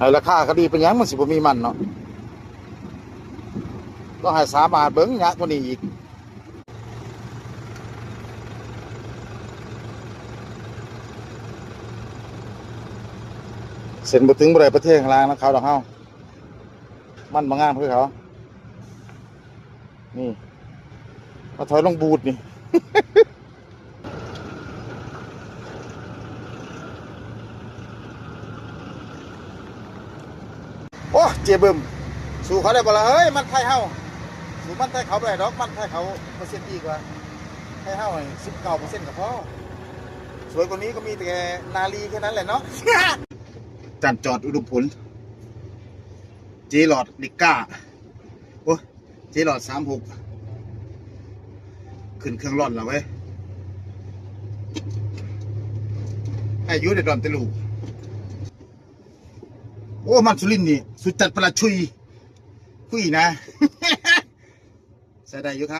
ໃຫ້ລາຄາກໍດີ ເປັນຫຍັງມັນຊິບໍ່ມີມັນເນາະ? ຕ້ອງໃຫ້ສາມາດເບິ່ງຍາກກວ່ານີ້ອີກ. ເສັ້ນບໍ່ຕຶງບໍ່ໄດ້ໄປເທຂ້າງລ່າງນຳເຂົາດອກເຮົາ. ມັນບໍ່ງາມຄືເຂົາ. ນີ້ ມາຖອຍລົງບູດນີ້. ໂອ້ ເຈບຶມ ສູ້ເຂົາໄດ້ບໍ່ລະເຮີ້ຍ? ມັນໄທເຮົາ ສູ້ມັນໄທເຂົາບໍ່ໄດ້ດອກ. ມັນໄທເຂົາເປີເຊັນດີກວ່າ ໄທເຮົານີ້ສິບເກົ້າເປີເຊັນກໍພໍ. ສວຍກວ່ານີ້ກໍມີແຕ່ນາລີແຄ່ນັ້ນແຫຼະເນາະ. ຈານຈອດອຸດົມພົນ ເຈຫຼອດ ເດັກກ້າ ໂອ້ຍ ເຈຫຼອດ ສາມຫົກ ຂຶ້ນເຄື່ອງລ່ອນແລ້ວເວີຍ. ໃຫ້ຢູ່ໄດ້ດອນແຕ່ລູກ. ໂອ້ ມັນສຸລິນນີ້ ສຸດຈັດປະລະຊຸຍ ຄຸຍນະ. ໃຊ້ໄດ້ຢູ່ຄ